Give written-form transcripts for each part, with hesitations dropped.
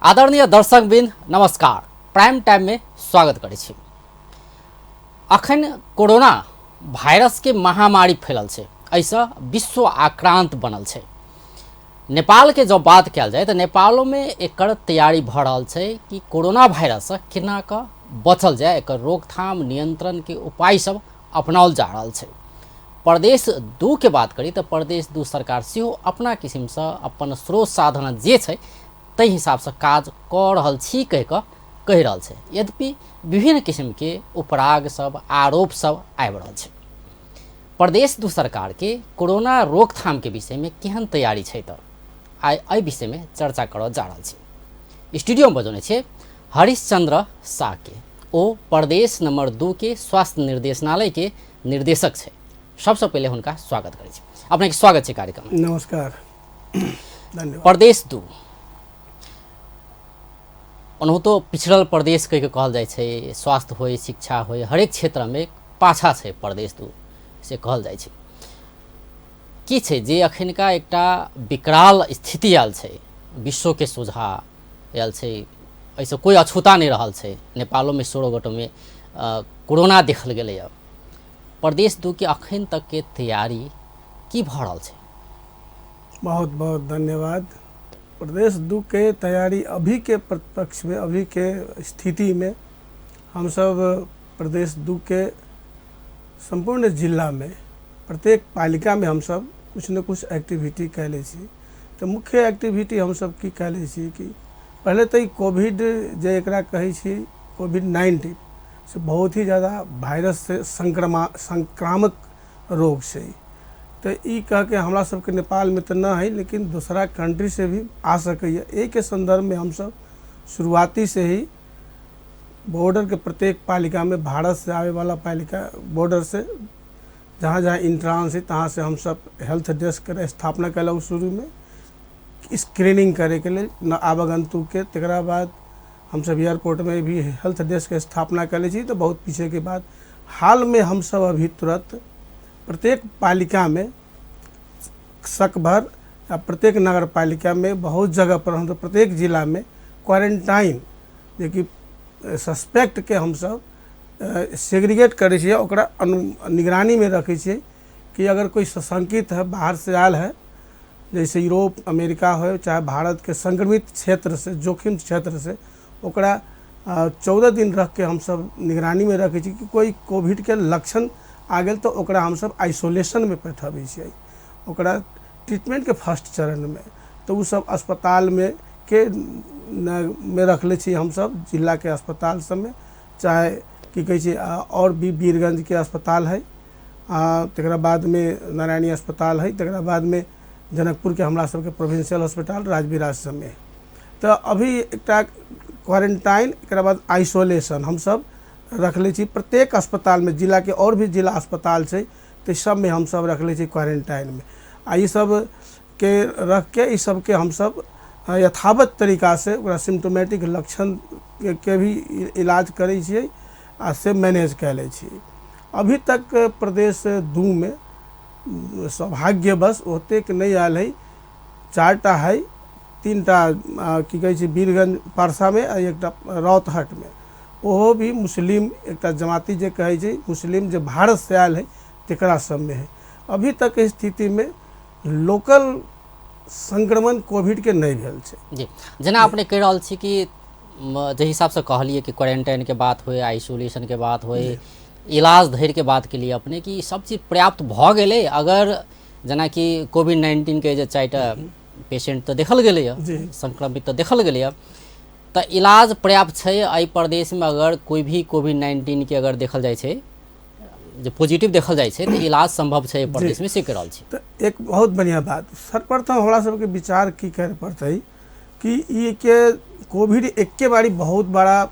आदरणीय दर्शकवृंद नमस्कार। Prime time में स्वागत करै छी। अखन कोरोना वायरस के महामारी फैलल छै, एहिसँ विश्व आक्रांत बनल छै। नेपाल के जब बात कयल जाय तऽ नेपालो में एकर तैयारी भऽ रहल छै कि कोरोना वायरससँ केना कऽ बचल जाय, एकर रोकथाम नियंत्रण के उपाय सब अपनाओल जा रहल छै। प्रदेश 2 के बात करी तऽ प्रदेश 2 सरकार सेहो अपना किसिमसँ अपन स्रोत साधन जे छै ताहि हिसाबसँ काज कऽ रहल छी कहि कऽ कहि रहल छै। यद्यपि विभिन्न किसिमके उपराग सब आरोप सब आबि रहल छै। प्रदेश 2 सरकारके कोरोना रोकथामके विषयमे केहन तैयारी छै तऽ आइ एहि विषयमे चर्चा करऽ जा रहल छी। स्टूडियोमे बजौने छियै हरिश्चंद्र शाहके, ओ प्रदेश नंबर 2 के स्वास्थ्य निर्देशनालयके निर्देशक छै। सबसँ पहिले हुनका स्वागत करै छी। अपनेके स्वागत छै कार्यक्रम। नमस्कार, धन्यवाद। प्रदेश 2 ओनाहितो पिछड़ल प्रदेश कहि के कहल जाइ छै, स्वास्थ्य होय शिक्षा होय हरेक क्षेत्रमे पाछा छै प्रदेश 2 से कहल जाइ छै। की छै जे अखनका एकटा विकराल स्थिति आयल छै, विश्वके सोझा आयल छै, एहिसँ कोइ अछूता नहि रहल छै। नेपालोमे 16 गोटोमे कोरोना देखल गेलैए। प्रदेश 2 के अखन तकके तैयारी की भऽ रहल छै? बहुत बहुत धन्यवाद। प्रदेश 2 के तैयारी अभी के परिप्रेक्ष्य में, अभी के स्थिति में हमसब प्रदेश 2 के संपूर्ण जिला में प्रत्येक पालिका में हमसब कुछ न कुछ एक्टिविटी कैले छी। तो मुख्य एक्टिविटी हमसब की कैले छी कि पहले तो ई कोविड जे एकरा कहै छी कोविड-19 से बहुत ही ज़्यादा वायरस से संक्रामक रोग छै। तो ई कह के हमरा सबके नेपाल में तो न है, लेकिन दूसरा कंट्री से भी आ सकैए। एहिके संदर्भ में हमसब शुरुआती से ही बॉर्डर के प्रत्येक पालिका में भारत से आवे वाला पालिका बॉर्डर से जहाँ जहाँ इंट्रांस है तहाँ से हमसब हेल्थ डेस्क के स्थापना कयलहुँ। शुरू में स्क्रीनिंग करे के लेल न आवागंतुक के, तकरा बाद हमसब एयरपोर्ट में भी हेल्थ डेस्क के स्थापना कयले छी। तो बहुत पीछे के बाद हाल में हमसब अभी तुरंत प्रत्येक पालिका में सकभर या प्रत्येक नगर पालिका में बहुत जगह पर हम प्रत्येक जिला में क्वारेंटाइन जे कि सस्पेक्ट के हमसब सेग्रीगेट करै छियै, ओकरा निगरानी में रखै छियै कि अगर कोई सशंकित है, बाहर से आयल है, जैसे यूरोप अमेरिका हो चाहे भारत के संक्रमित क्षेत्र से जोखिम क्षेत्र से, ओकरा 14 दिन रख के हमसब निगरानी में रखै छी कि कोई कोविड के लक्षण आ गेल तो ओकरा हमसब आइसोलेशन में पठबै छियै, ओकरा ट्रीटमेंट के फर्स्ट चरण में। तो उ सब अस्पताल में के में रखले छी हमसब, जिला के अस्पताल सब में, चाहे की कहै छै और भी वीरगंज के अस्पताल है, तकरा बाद में नारायणी अस्पताल है, तकरा बाद में जनकपुर के हमरा सबके प्रोविंशियल हॉस्पिटल राजविराज सब में। तो अभी एकटा क्वारेंटाइन एकरा बाद आइसोलेशन हमसब रखले छी प्रत्येक अस्पताल में, जिला के और भी जिला अस्पताल छै तो सब में हमसब रखले छी क्वारेंटाइन में। आ ई सब के रख के ई सब के हमसब यथावत तरीका से ओकरा सिम्टोमेटिक लक्षण के भी इलाज करै छियै आ से मैनेज कए लै छियै। अभी तक प्रदेश 2 में सौभाग्यवश ओतेक नहि आयल है, 4टा है, 3टा की कहै छै वीरगंज परसा में आ एकटा रौतहट में। ओहो भी मुस्लिम एकटा जमाती जे कहै छै मुस्लिम जे भारत से आयल है तकरा सब में है। अभी तक स्थिति में लोकल संक्रमण कोविड के नहीं भेल छै। जी, जेना अपने कहि रहल छी कि जे हिसाबसँ कहलियै कि क्वारेंटाइन के बात होय, आइसोलेशन के बात होय, इलाज धरि के बात के लिए अपने कि सब चीज पर्याप्त भऽ गेलै। अगर जेनाकि कोविड-19 के जे 4टा पेशेंट तऽ देखल गेलैए, संक्रमित तऽ देखल गेलैए, तऽ इलाज पर्याप्त छै एहि प्रदेशमे? अगर कोई भी कोविड-19 के अगर देखल जाइ छै जे पॉजिटिव देखल जाइ छै तऽ इलाज संभव छै प्रदेशमे, से कहि रहल छी। तऽ एक बहुत बढ़िआँ बात। सर्वप्रथम हमरा सबके विचार की करे पड़तै कि ई के कोविड एके बारी बहुत बड़ा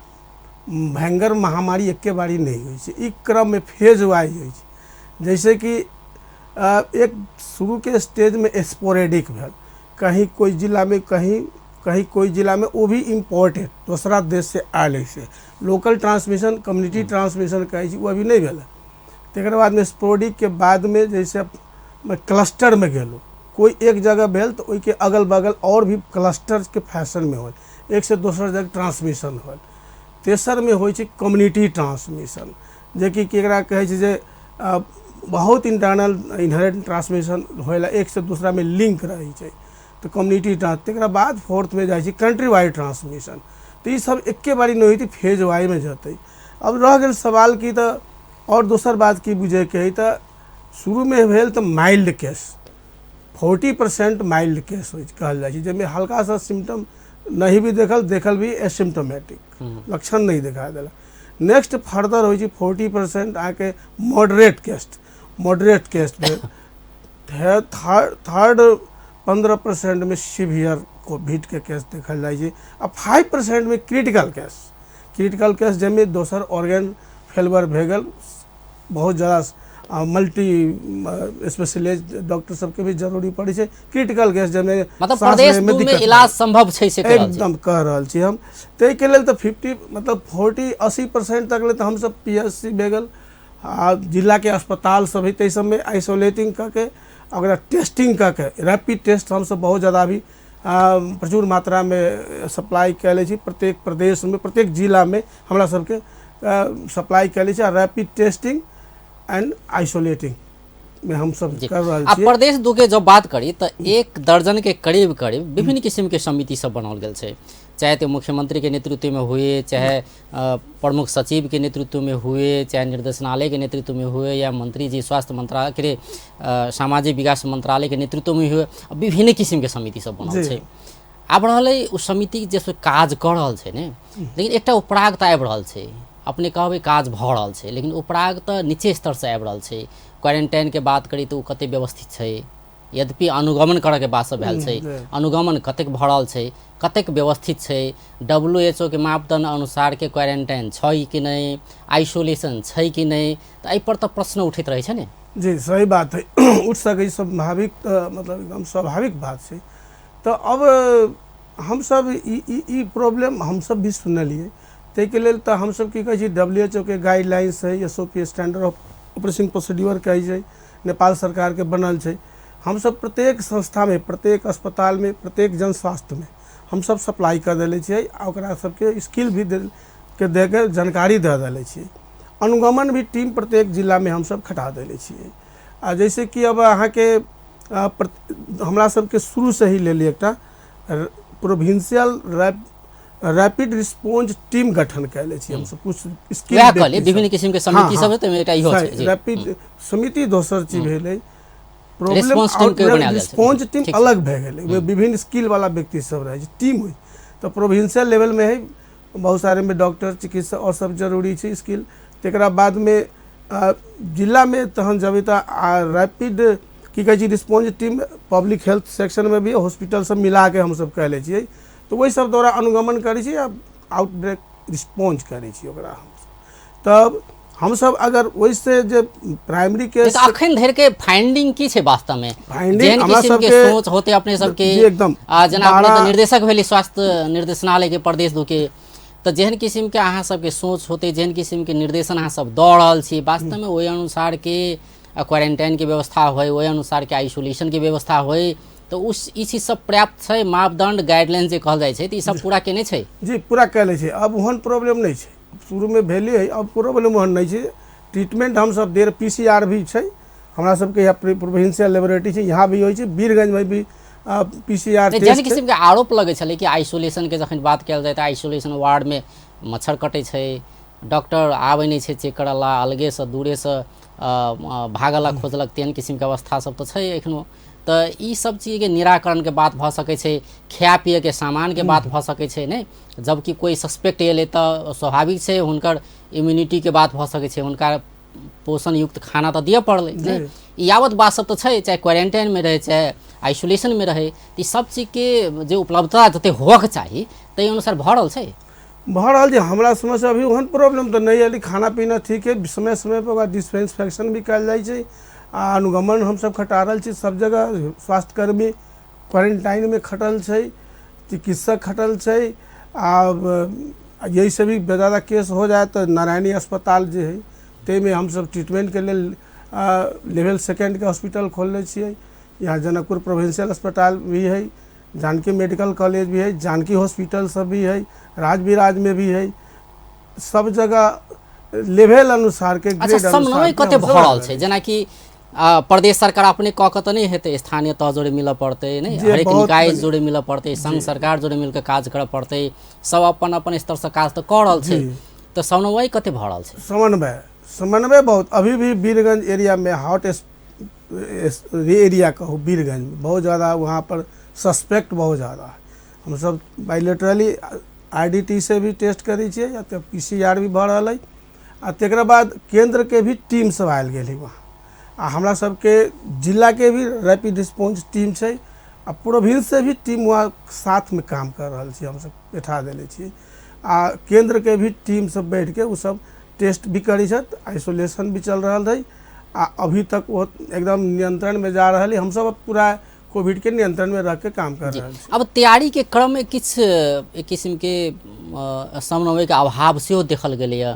भयंकर महामारी एके बारी नहीं होइ छै, ई क्रम में फेज वाइज होइ छै। जैसे कि एक शुरू के स्टेज में स्पोरेडिक भेल, कहीं कोई जिला में, कहीं कहीं कोई जिला में, वो भी इम्पोर्टेड दोसरा देश से आयल है, से लोकल ट्रांसमिशन कम्युनिटी ट्रांसमिशन कहै छी वो अभी नहीं भेल। तकर बाद में स्पोरेडिक के बाद में जैसे क्लस्टर में गेलहुँ, कोई एक जगह भेल तो ओहिके अगल बगल और भी क्लस्टर के फैशन में होल। एक से दोसर जगह ट्रांसमिशन होल। तेसरमे होइ छै कम्युनिटी ट्रांसमिशन, जेकि केकरा कहै छै जे बहुत इंटरनल इनहेरेंट ट्रांसमिशन होइला, एक से दूसरामे लिंक रहै छै, तऽ कम्युनिटी ट्रांस। तकरा बाद फोर्थमे जाइ छै कंट्री वाइड ट्रांसमिशन। तऽ ई सब एके बारी नहि होइत, फेज वाइजमे जेतै। अब रह गेल सवाल की तऽ आओर दोसर बात की बुझैके हइ, तऽ शुरूमे भेल तऽ माइल्ड केस, 40% माइल्ड केस होइ कहल जाइ छै, जाहिमे हल्का सा सिम्टम नहीं भी देखल, देखल भी एसिम्टोमेटिक, लक्षण नहीं देखा देलक। नेक्स्ट फर्दर होइ छै 40% अहाँके मॉडरेट केस, मॉडरेट केस भेल। थर्ड 15% में सीवियर कोविडके केस देखल जाइ छै, आ 5% में क्रिटिकल केस, क्रिटिकल केस जाहिमे दोसर ऑर्गन फेलवर भए गेल, बहुत ज़्यादा मल्टी स्पेशलाइज डॉक्टर सबके भी जरूरी पड़ै छै। क्रिटिकल केस जाहिमे मतलब प्रदेश दू में इलाज संभव छै से एकदम कह रहल छी हम। ताहिके लेल तऽ 50 मतलब 40 80% तक ले तऽ हमसब PSC भए गेल आ जिलाके अस्पताल सब है ताहि सबमे आइसोलेटिंग कऽ के ओकरा टेस्टिंग कऽ के रैपिड टेस्ट हमसब बहुत ज़्यादा अभी प्रचुर मात्रामे सप्लाई कए लै छी। प्रत्येक प्रदेशमे प्रत्येक जिलामे हमरा सबके सप्लाई कए लै छी आ रैपिड टेस्टिंग एंड आइसोलेटिंग में हम सब कर रहल छी। प्रदेश दू के जब बात करी तऽ 1 दर्जन के करीब करीब विभिन्न किस्म के समिति सब बनाओल गेल छै, चाहे तो मुख्यमंत्री के नेतृत्व में हुए, चाहे प्रमुख सचिव के नेतृत्व में हुए, चाहे निर्देशनालय के नेतृत्व में हुए, या मंत्री जी स्वास्थ्य मंत्रालय के सामाजिक विकास मंत्रालय के नेतृत्व में हुए, विभिन्न किस्म के समिति सब बनल छै। आब रहलै ओ समिति जे काज कऽ रहल छै ने, लेकिन एकटा उपराग तऽ आबि रहल छै, अपने कहबै काज भऽ रहल छै, लेकिन उपराग तऽ नीचे स्तरसँ आबि रहल छै। क्वारेंटाइन के बात करी तऽ ओ कते व्यवस्थित छै, यद्यपि अनुगमन करऽके बात सब भेल छै, अनुगमन कतेक भऽ रहल छै, कतेक व्यवस्थित छै, WHO के मापदंड अनुसारके क्वारेंटाइन छै कि नहि, आइसोलेशन छै कि नहि, तऽ एहिपर तऽ प्रश्न उठैत रहै छै ने। जी सही बात है, उठ सकै स्वाभाविक, मतलब एकदम स्वाभाविक बात छै। तऽ अब हमसब ई प्रॉब्लम हमसब भी सुनलियै, ताहिके लेल तऽ हमसब की कहै छी WHO के गाइडलाइंस है, SOP standard of operation procedure कहै छै, नेपाल सरकारके बनल छै। हमसब प्रत्येक संस्थामे, प्रत्येक अस्पतालमे, प्रत्येक जन स्वास्थ्यमे हमसब सप्लाई कऽ देले छियै आ ओकरा सबके स्किल भी के दे के जानकारी दऽ देले छियै। अनुगमन भी टीम प्रत्येक जिलामे हमसब खटा देले छियै। आ जैसे कि अब अहाँके हमरा सबके शुरूसँ ही लेली एकटा प्रोविंशियल रैपिड रिस्पॉन्स टीम गठन कयले छी हमसब, कुछ स्किल विभिन्न किस्म के समिति सब है, एकटा इहो छै रैपिड समिति। दोसर चीज भेलै प्रॉब्लम रिस्पॉन्स टीम अलग भए गेलै, ओहिमे विभिन्न स्किल वाला व्यक्ति सब रहै छै, टीम होइ तऽ प्रोविंशियल लेवलमे है बहुत सारे में डॉक्टर चिकित्सक और सब जरूरी छै स्किल। तकरा बादमे जिलामे तहन जेबै तऽ रैपिड की कहै छै रिस्पॉन्स टीम पब्लिक हेल्थ सेक्शनमे भी हॉस्पिटल सब मिलाके हमसब कए लै छियै, तऽ ओहि सब द्वारा अनुगमन करै छी आ आउटब्रेक रिस्पॉन्स करै छी ओकरा हमसब। तब हमसब अगर ओहिसँ जे प्राइमरी केस अखन धरि के फाइंडिंग की छै वास्तवमे, फाइंडिंग हमरा सबके सोच होते अपने सबके एकदम, जेना अपने तऽ निर्देशक भेली स्वास्थ्य निर्देशनालय के प्रदेश दू के, तऽ जेहन किस्म के अहाँ सबके सोच होते, जेहन किस्म के निर्देशन अहाँ सब दऽ रहल छी, वास्तवमे ओहि अनुसार के क्वारेंटाइन के व्यवस्था होइ, ओहि अनुसार के आइसोलेशन के व्यवस्था होइ, तऽ उस ई चीज सब पर्याप्त छै, मापदंड गाइडलाइन जे कहल जाइ छै तऽ ई सब पूरा केने छै? जी पूरा कयले छै, अब ओहन प्रॉब्लम नहि छै, शुरूमे भेलै अब प्रॉब्लम ओहन नहि छै। ट्रीटमेंट हमसब देर PCR भी छै हमरा सबके, यहाँ प्रोविंशियल लेबोरेटरी छै, यहाँ भी होइ छै, वीरगंजमे भी PCR test. जेहन किस्मके आरोप लगै छलै कि आइसोलेशनके जखन बात कयल जाय तऽ आइसोलेशन वार्डमे मच्छर कटै छै, डॉक्टर आबै नहि छै चेक करऽ ला, अलगेसँ दूरेसँ भागऽ ला खोजलक, तेहन किस्मके अवस्था सब तऽ छै एखनो। तऽ ई सब चीजके निराकरणके बात भऽ सकै छै, खाय पियैके सामानके बात भऽ सकै छै ने, जबकि कोइ सस्पेक्ट एलै तऽ स्वाभाविक छै हुनकर इम्यूनिटीके बात भऽ सकै छै, हुनका पोषण युक्त खाना तऽ दिअ पड़लै ने, ई यावत बात सब तऽ छै, चाहे क्वारेंटाइनमे रहै चाहे आइसोलेशनमे रहै, ई सब चीजके जे उपलब्धता जते होबक चाही ताहि अनुसार भऽ रहल छै, भऽ रहल छै। हमरा समझसँ अभी ओहन प्रॉब्लम तऽ नहि एलै, खाना पीना ठीक है, समय समय पर ओकरा डिसइन्फेक्शन भी कयल जाइ छै आ अनुगमन हमसब खटा रहल छी सब जगह। स्वास्थ्यकर्मी क्वारेंटाइनमे खटल छै, चिकित्सक खटल छै, आ यही से भी ज़्यादा केस हो जाए तऽ नारायणी अस्पताल जे है ताहिमे हमसब ट्रीटमेंटके लेल लेवल सेकेंडके हॉस्पिटल खोलने छियै। यहाँ जनकपुर प्रोविंशियल अस्पताल भी है, जानकी मेडिकल कॉलेज भी है, जानकी हॉस्पिटल सब भी है, राजविराज में भी है, सब जगह लेवल अनुसार के अच्छा ग्रेड समन्वय अनुसार के कते हमसब भऽ रहल लगा छै? जेनाकि प्रदेश सरकार अपने कऽ के तऽ नहि हेतै, स्थानीय तह जोड़े मिलऽ पड़तै, नहि जे हरेक बहुत निकाय बने- जोड़े मिलऽ पड़तै, संघ सरकार जोड़े मिलके काज करऽ पड़तै, सब अपन अपन स्तर से काज तऽ कऽ रहल छै, जी। तऽ समन्वय कते भऽ रहल छै? समन्वय समन्वय बहुत अभी भी वीरगंज एरिया में हॉट एरिया कहू वीरगंज में बहुत ज़्यादा, वहाँ पर सस्पेक्ट बहुत ज़्यादा है। हम सब बाइलेटरली आईडीटी से भी टेस्ट करै छियै या तऽ पीसीआर भी भऽ रहल है, आ तकरा बाद केंद्र के भी टीम सब आयल गेल है वहाँ, आ हमरा सबके जिला के भी रैपिड रिस्पॉन्स टीम छै, आ प्रोविंस से भी टीम वहाँ साथ में काम कर रहल छी, हमसब बैठा देले छी, आ केंद्र के भी टीम सब बैठ के ओ सब टेस्ट भी करै छथि, आइसोलेशन भी चल रहल है, आ अभी तक वो एकदम नियंत्रण में जा रहल है। हमसब अब पूरा कोविड के नियंत्रण में रह के काम कर रहल छी। अब तैयारी के क्रम में किछु एक किस्म के समन्वय के अभाव सेहो देखल गेलैए।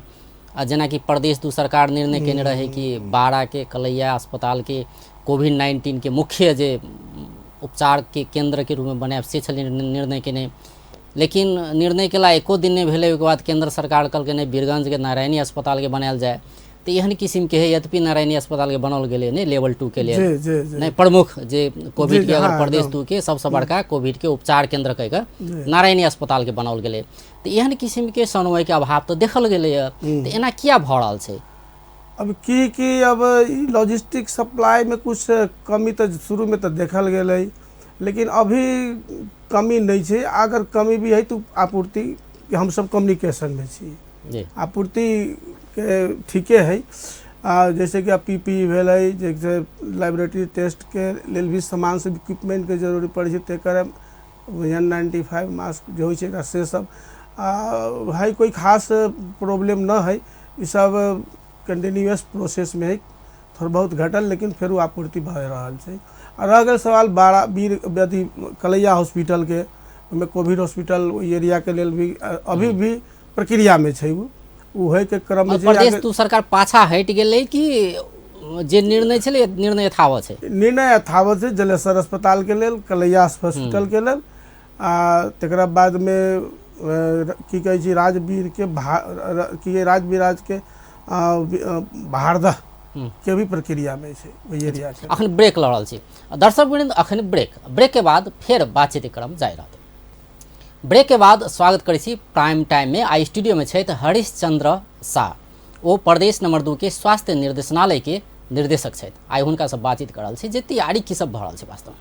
आ जेनाकि प्रदेश दू सरकार निर्णय केने रहे कि बारा के कलैया अस्पताल के कोविड-19 के मुख्य जे उपचार के केंद्र के रूप में बनायब से छलै निर्णय केने, लेकिन निर्णय केला एको दिन नहि भेलै, ओहिके बाद केंद्र सरकार कहलकै नहि वीरगंज के नारायणी अस्पताल के बनायल जाय। तऽ एहन किस्म के है, यद्यपि नारायणी अस्पताल के बनाओल गेलै नहि लेवल 2 के लेल, जी जी जी नहीं प्रमुख जे कोविड जी, के अगर हाँ, प्रदेश एकदम। 2 के सबसँ बड़का कोविड के उपचार केंद्र कहि कऽ नारायणी अस्पताल के बनाओल गेलै, तऽ एहन किस्म के समन्वय के अभाव तऽ देखल गेलैए, तऽ एना किया भऽ रहल छै? अब की की अब ई लॉजिस्टिक सप्लाई में कुछ कमी तऽ शुरू में तऽ देखल गेलै, लेकिन अभी कमी नहीं छै, अगर कमी भी है तो आपूर्ति हमसब कम्युनिकेशन में छी, जी आपूर्ति के ठीके है। आ जैसे कि अब पीपी भेलै, जैसे लेबोरेटरी टेस्ट के लेल भी सामान सब इक्विपमेंट के जरूरी पड़ै छै, तेकर N95 mask जे होइ छै एकरा से सब आ है, कोई खास प्रॉब्लम न है, ई सब कंटिन्यूअस प्रोसेस में है, थोड़ा बहुत घटल लेकिन फेर आपूर्ति भऽ रहल छै। आ रह गेल सवाल बारा वीर अथी कलैया हॉस्पिटल के, ओहिमे कोविड हॉस्पिटल ओहि एरिया के लेल भी अभी भी प्रक्रिया में छै, ओ होय के क्रम में प्रदेश 2 सरकार पाछा हटि गेलै कि जे निर्णय छलै निर्णय यथावत छै? निर्णय यथावत छै जलेसर अस्पताल के लेल, कलैया हॉस्पिटल के लेल, आ तकरा बाद में की कहै छै राजवीर के की राजविराज के भारदह के भी प्रक्रिया में छै ओहि एरिया के। अखन ब्रेक लऽ रहल छी दर्शक वृंद, अखन ब्रेक के बाद फेर बातचीत क्रम जारी रहतै। ब्रेक के बाद स्वागत करै छी प्राइम टाइम में। आ स्टूडियो में छथि हरिश्चंद्र शाह, ओ प्रदेश नंबर 2 के स्वास्थ्य निर्देशनालय के निर्देशक छथि। आइ हुनका से बातचीत कर रहल छी जे तैयारी की सब भऽ रहल छै वास्तव में।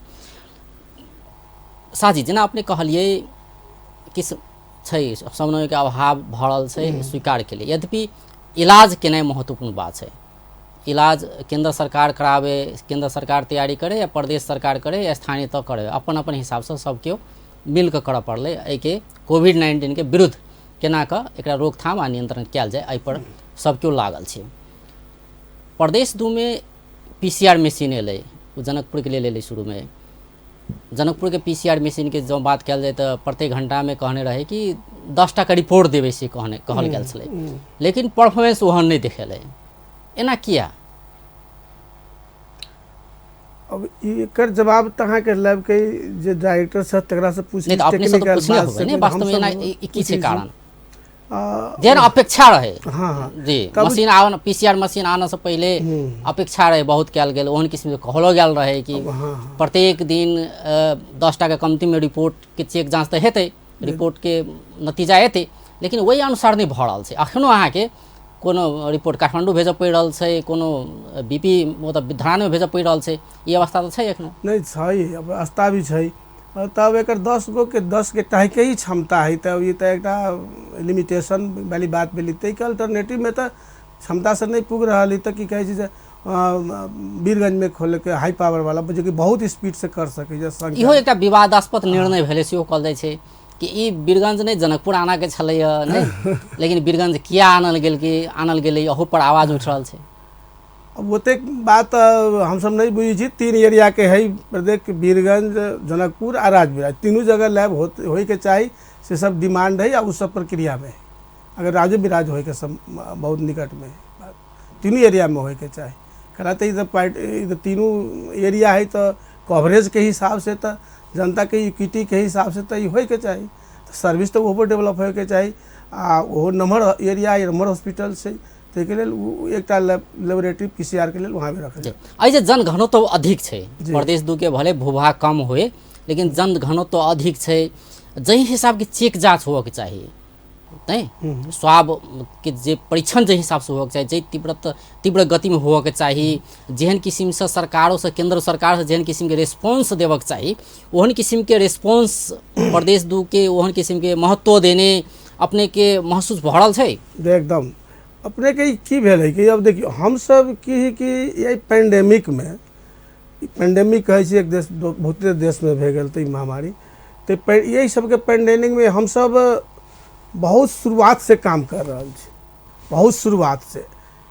शाह जी, जेना अपने कहलियै किछु छै समन्वय के अभाव भऽ रहल छै, स्वीकार केलियै, यद्यपि इलाज केनाइ महत्वपूर्ण बात छै, इलाज केंद्र सरकार करावे, केंद्र सरकार तैयारी करे या प्रदेश सरकार करे या स्थानीय तह करे, अपन अपन हिसाबसँ सब केओ मिल कऽ करऽ पड़लै। एहिके कोविड-19 के विरुद्ध केना कऽ एकरा रोकथाम आ नियंत्रण कयल जाय, एहि पर सब केओ लागल छै। प्रदेश 2 में पीसीआर मशीन एलै, ओ जनकपुर के लेल एलै। शुरू में जनकपुर के पीसीआर मशीन के जँ बात कयल जाय तऽ प्रत्येक घंटा में कहने रहे कि 10 टा के रिपोर्ट देबै से कहल गेल छलै, लेकिन परफॉर्मेंस ओहन नहि देखेलै, एना किया? अब एकर जवाब तऽ अहाँके लैब के जे डायरेक्टर छथि तकरा से पूछि, नहि तऽ अपने से तऽ टेक्निकल पूछने बात होबै से ने, वास्तव में हमसब एना ई की छै पूछै छी। कारण? जेहन अपेक्षा रहे, हाँ हाँ जी, मशीन आवन पीसीआर मशीन आने से पहले अपेक्षा रहे बहुत कयल गेल, ओहन किस्म के कहलो गेल रहे कि हाँ प्रत्येक दिन 10 टा के कमती में रिपोर्ट के चेक जांच तऽ हेतै, रिपोर्ट के नतीजा एतै, लेकिन ओहि अनुसार नहि भऽ रहल छै। अखनो अहाँके कोनो रिपोर्ट काठमांडू भेजऽ पड़ि रहल छै, कोनो बीपी मतलब धरानमे भेजऽ पड़ि रहल छै, ई अवस्था तऽ छै एखनो? नहि छै, अब अवस्था भी छै। तब एकर 10 गो के 10 के टाइके ही क्षमता है, तब ई तऽ एकटा लिमिटेशन वाली बात भेलै। ताहिके अल्टरनेटिव में तऽ क्षमता से नहि पुग रहल है, तऽ की कहै छै जे वीरगंज में खोले के हाई पावर वाला जे कि बहुत स्पीड से कर सकै छै संख्या। इहो एकटा विवादास्पद निर्णय भेलै, सेहो कहल जाइ छै कि ई वीरगंज नहि जनकपुर आना के छलैया नहि, लेकिन वीरगंज किया आनल गेल, कि आनल गेलै, अहू पर आवाज उठि रहल छै। अब ओतेक बात हमसब नहीं बुझै छी। 3 एरिया के है प्रदेश, वीरगंज, जनकपुर आ राजविराज, तीनू जगह लैब होय के चाही, से सब डिमांड है आ उ सब प्रक्रिया में है। अगर राजविराज होय के सब बहुत निकट में है, तीनू एरिया में होय के चाही। करा तऽ ई तऽ पार्ट ई तऽ तीनू एरिया है, तऽ कवरेज के हिसाब से तऽ जनता के इक्विटी के हिसाब से तऽ ई होइके चाही। तऽ सर्विस तऽ ओहो डेवलप होइके चाही आ ओहो नम्हर एरिया, नम्हर हॉस्पिटल छै, ताहिके लेल ओ एकटा लेबोरेटरी पीसीआर के लेल वहाँ भी रखल। एहि जे जनघनत्व अधिक छै प्रदेश दू के, भले भूभाग कम होए लेकिन जनघनत्व अधिक छै, जाहि हिसाबके चेक जाँच होबऽके चाही, नहि स्वाब के जे परीक्षण जाहि हिसाबसँ होबऽके चाही, जाहि तीव्र गतिमे होबऽके चाही, जेहन किसिमसँ सरकारोसँ, केन्द्र सरकारसँ जेहन किसिमके रेस्पॉन्स देबऽके चाही, ओहन किसिमके रेस्पॉन्स प्रदेश दू के ओहन किसिमके महत्व देने अपनेके महसूस भऽ रहल छै? एकदम। अपनेके की भेलै कि अब देखियौ हमसब की कि एहि पेंडेमिकमे, पेंडेमिक कहै छी एक देश बहुते देशमे भए गेल तऽ ई महामारी, तऽ यही सबके पेंडेमिकमे हमसब बहुत शुरुआत से काम कर रहल छी, बहुत शुरुआत से।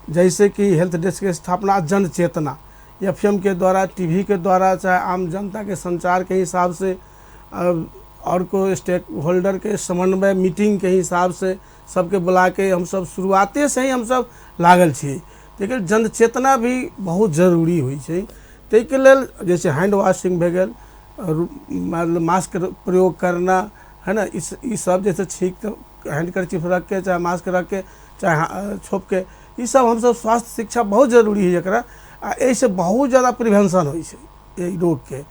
जैसे कि हेल्थ डेस्क के स्थापना, जन चेतना एफ एम के द्वारा, टीवी के द्वारा, चाहे आम जनता के संचार के हिसाब से और को स्टेक होल्डर के समन्वय मीटिंग के हिसाब से सबके बुला के हमसब शुरुआते से ही हमसब लागल छी। लेकिन जनचेतना भी बहुत जरूरी होइ छै, ताहिके लेल जैसे हैंड वॉशिंग भए गेल, मतलब मास्क प्रयोग करना है ना, इस ई सब जैसे छींक हैंडकर्चीफ रख के, चाहे मास्क रख के, चाहे छोप के, ई सब हमसब स्वास्थ्य शिक्षा बहुत जरूरी है एकरा, आ एहिसँ बहुत ज़्यादा प्रिवेंशन होइ छै एहि रोगके।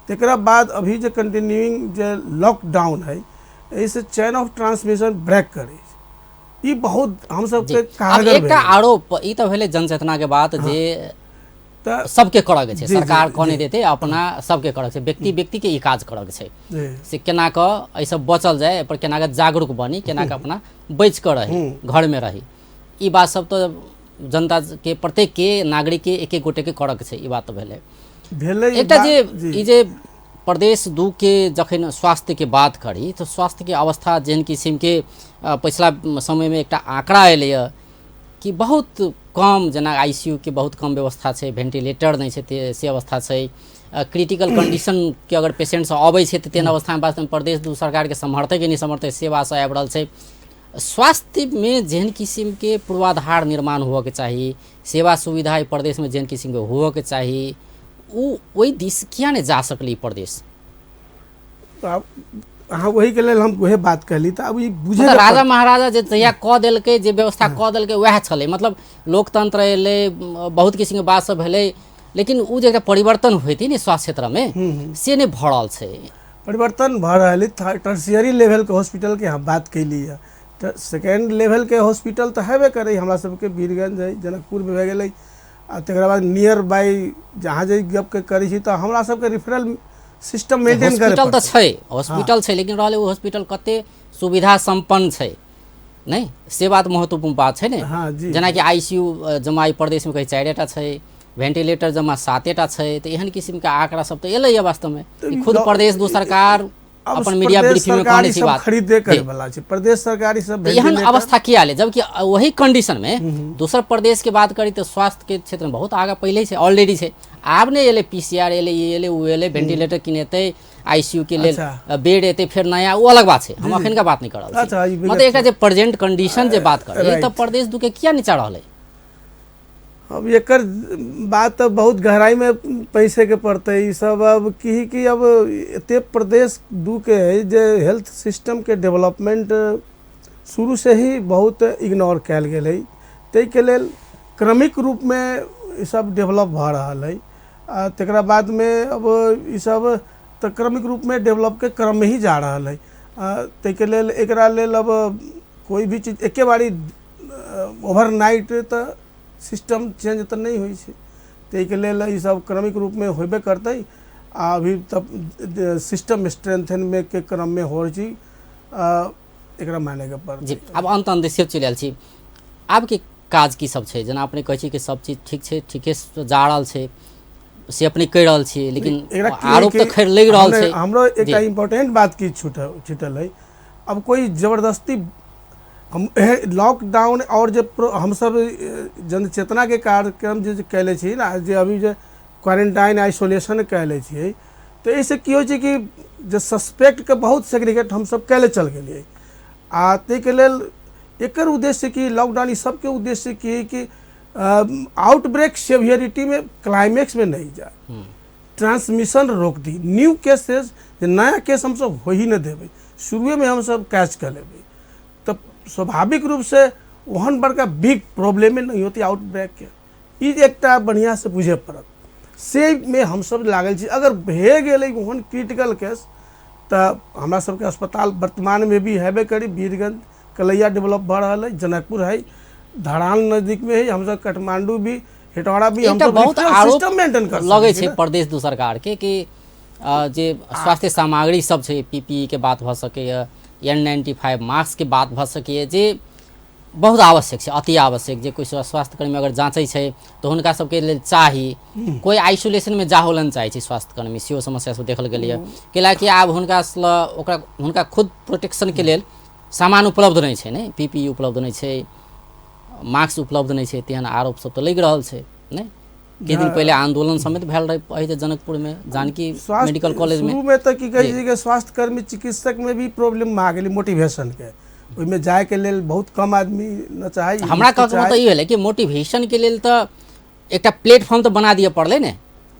तकरा बाद अभी जे कंटिन्यूइंग जे लॉकडाउन है, एहिसँ चेन ऑफ ट्रांसमिशन ब्रेक करै छै, ई बहुत हमसबके कारगर। एकटा आरोप ई तऽ भेलै जनचेतना के बात जे तऽ सबके करऽ के छै, सरकार कऽ नहि देतै, अपना सबके करऽ के छै, व्यक्ति व्यक्ति के ई काज करऽ के छै, से केना कऽ एहिसँ बचल जाय, एहिपर केना कऽ जागरूक बनी, केना कऽ अपना बचि कऽ रही, घरमे रही, ई बात सब तऽ जनता के प्रत्येक के नागरिक के एक एक गोटे के करऽ के छै, ई बात तऽ भेलै। भेलै एकटा जे ई जे प्रदेश दू के जखन स्वास्थ्य के बात करी तऽ स्वास्थ्य के अवस्था जेहन किसिमके पछिला समयमे एकटा आंकड़ा एलैए कि बहुत कम, जेना आईसीयू के बहुत कम व्यवस्था छै, वेंटिलेटर नहि छै से अवस्था छै, क्रिटिकल कंडीशन के अगर पेशेंट सब अबै छै तऽ तेहन अवस्थामे वास्तवमे प्रदेश दू सरकारके सम्हरतै कि नहि सम्हरतै से बात सब आबि रहल छै। स्वास्थ्यमे जेहन किसिमके पूर्वाधार निर्माण होबऽके चाही, सेवा सुविधा एहि प्रदेशमे जेहन किसिमके होबऽके चाही, ओ ओहि दिस किया नहि जा सकलै ई प्रदेश? आब अहाँ ओहिके लेल हम उहे बात कहली तऽ आब ई बुझे मतलब राजा महाराजा जे जहिया कऽ देलकै, जे व्यवस्था कऽ देलकै वएह छलै, मतलब लोकतंत्र एलै, बहुत किसिमके बात सब भेलै, लेकिन ओ जे एकटा परिवर्तन होइतै ने स्वास्थ्य क्षेत्रमे से नहि भऽ रहल छै। परिवर्तन भऽ रहल है। टर्सियरी लेवलके हॉस्पिटलके हम बात कैली है, तऽ सेकेंड लेवलके हॉस्पिटल तऽ हेबे करै, हमरा सबके वीरगंज है, जनकपुरमे भए गेलै, आ तकरा बाद नियर बाई जहाँ जे गपके करै छी तऽ हमरा सबके रिफरल सिस्टम मेंटेन करे हॉस्पिटल तऽ छै, हॉस्पिटल छै, लेकिन रहलै ओ हॉस्पिटल कते सुविधा सम्पन्न छै नहि, से बात महत्वपूर्ण बात छै ने। हाँ जी। जेनाकि आईसीयू जमा एहि प्रदेशमे कहै 4टा छै, वेंटिलेटर जमा 7टा छै, तऽ एहन किसिमके आंकड़ा सब तऽ एलैए वास्तवमे। खुद प्रदेश दू सरकार अपन मीडिया ब्रीफिंग में कहने छी बात खरीदे करे वाला छै प्रदेश सरकार ई सब। एहन अवस्था किया एलै जबकि वही कंडीशन में दोसर प्रदेश के बात करी तऽ स्वास्थ्य के क्षेत्र में बहुत आगा पहिले छै, ऑलरेडी छै। आब नहि एलै पीसीआर एलै, ई एलै, ओ एलै, वेंटिलेटर किनेतै, आईसीयू के लेल बेड एतै फेर नया, ओ अलग बात छै, हम अखन का बात नहीं कर रहल छी। मतलब एकटा जे प्रेजेंट कंडीशन जे बात करी तऽ प्रदेश दू के किया नीचा रहलै? अब एकर बात तऽ बहुत गहराइमे पैसैके पड़तै ई सब। अब की कि अब एते प्रदेश दू के है जे हेल्थ सिस्टमके डेवलपमेंट शुरू से ही बहुत इग्नोर कयल गेल है, ताहिके लेल क्रमिक रूपमे ई सब डेवलप भऽ रहल है। आ तकरा बादमे अब ई सब तऽ क्रमिक रूपमे डेवलपके क्रममे ही जा रहल है। ताहिके लेल एकरा लेल अब कोइ भी चीज एके बारी ओवरनाइट तऽ सिस्टम चेंज तऽ नहि होइ छै, ताहिके लेल ई सब क्रमिक रूपमे होबे करतै। आ अभी तऽ सिस्टम स्ट्रेंथनमे के क्रममे हो छै, एकरा मानैके पड़तै जी। आब अंत अंत से चलि आयल छी, आबके काज की सब छै? जेना अपने कहै छी कि सब चीज ठीक छै, ठीके जा रहल छै से अपने कहि रहल छी, लेकिन आरोप तऽ खैर लागि रहल छै। हमरो एकटा इम्पोर्टेंट बात की छूटल है, अब कोई जबरदस्ती हम लॉकडाउन और जे हमसब जनचेतना के कार्यक्रम जे कैले छी ना, जे अभी जे क्वारेंटाइन आइसोलेशन कैले छियै, तऽ एहिसँ की होइ छै कि जे सस्पेक्टके बहुत सेग्रीगेट हमसब कैले चल गेलियै। आ ताहिके लेल एकर उद्देश्य की लॉकडाउन ई सबके उद्देश्य की कि आउटब्रेक सेवियरिटी में क्लाइमेक्स में नहीं जाए। ट्रांसमिशन रोक दी, न्यू केसेस जे नया केस हमसब हो ही नहि देबै, शुरुएमे हमसब कैच कऽ लेबै, तऽ स्वाभाविक रूपसँ ओहन बड़का बिग प्रॉब्लमे नहि होतै आउटब्रेकके। ई एकटा बढ़िआँसँ बुझय पड़त, से मे हमसब लागल छी। अगर भए गेलै ओहन क्रिटिकल केस तऽ हमरा सबके अस्पताल वर्तमानमे भी हेबे करी, वीरगंज कलैया डेवलप भऽ रहल है, जनकपुर है, धरान नजदीकमे है, हमसब काठमांडू भी, हेटौड़ा भी, एकटा हमसब बहुत आरोप सिस्टम मेंटेन कर लगै सकै छी छै ने। प्रदेश दू सरकार के कि जे स्वास्थ्य सामग्री सब छै, पीपीई के बात भऽ सकैए, N95 mask के बात भऽ सकैए, जे बहुत आवश्यक छै, अति आवश्यक, जे कोइ स्वास्थ्यकर्मी अगर जाँचै छै तऽ हुनका सबके लेल चाही। कोइ आइसोलेशनमे जाहो लए नहि चाहै छै स्वास्थ्यकर्मी, सेहो समस्या सब देखल गेलैए, कैलाकि आब हुनका ओकरा हुनका खुद प्रोटेक्शनके लेल सामान उपलब्ध नहि छै, ने पीपीई उपलब्ध नहि छै, मास्क उपलब्ध नहि छै, तेहन आरोप सब तऽ लागि रहल छै ने। किछु दिन पहिले आंदोलन समेत भेल रहै जनकपुरमे जानकी मेडिकल कॉलेजमे। शुरूमे तऽ की कहै छै कि स्वास्थ्यकर्मी चिकित्सकमे भी प्रॉब्लम आ गेलै मोटिवेशनके, ओहिमे जायके लेल बहुत कम आदमी न चाहै। हमरा कहके मतलब ई भेलै कि मोटिवेशनके लेल तऽ एकटा प्लेटफॉर्म तऽ बना दिअ पड़लै ने,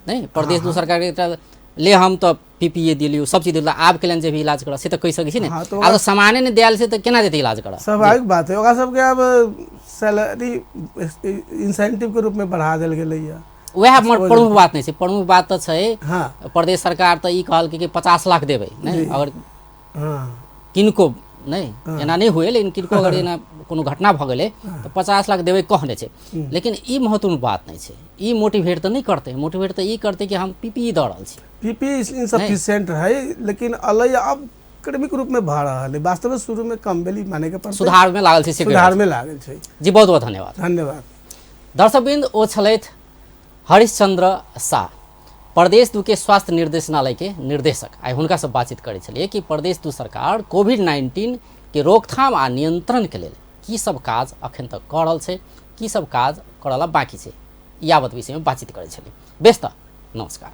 नहि प्रदेश दू सरकारके एकटा ले हम तऽ पीपीए दिलियो, सब चीज दिलियो, आब के जे भी इलाज करऽ से तऽ कहि सकै छी ने, आब तऽ सामाने नहि दियाल छै तऽ केना देतै इलाज करऽ। स्वाभाविक बात है, ओकरा सबके आब सैलरी इंसेंटिव के रूप में बढ़ा देल गेलैया। वएह प्रमुख बात नहि छै, प्रमुख बात तऽ छै प्रदेश सरकार तऽ ई कहलकै कि 50 लाख देबै, नहि अगर किनको नहि एना नहि हुए, लेकिन किनको अगर एना कोनो घटना भऽ गेलै तऽ 50 लाख देबै कहने छै। लेकिन ई महत्वपूर्ण बात नहि छै, ई मोटिवेट तऽ नहि करतै, मोटिवेट तऽ ई करतै कि हम पीपीई दऽ रहल छी। पीपीई इनसफिशिएंट है, लेकिन अलग अब क्रमिक रूप में भऽ रहल है। वास्तव में शुरू में कम भेल, माने के पड़तै। सुधार में लागल छै, सुधार में लागल छै। जी बहुत बहुत धन्यवाद। धन्यवाद। दर्शकवृन्द, ओ छलथि हरिश्चंद्र शाह, प्रदेश 2 के स्वास्थ्य निर्देशनालय के निर्देशक। आइ हुनका से बातचीत करै छलियै कि प्रदेश 2 सरकार कोविड-19 के रोकथाम आ नियंत्रण के लेल की सब काज अखन तक कऽ रहल छै, की सब काज करऽ ला बाकी छै, यावत विषय में बातचीत करै छलियै। बेस तऽ नमस्कार।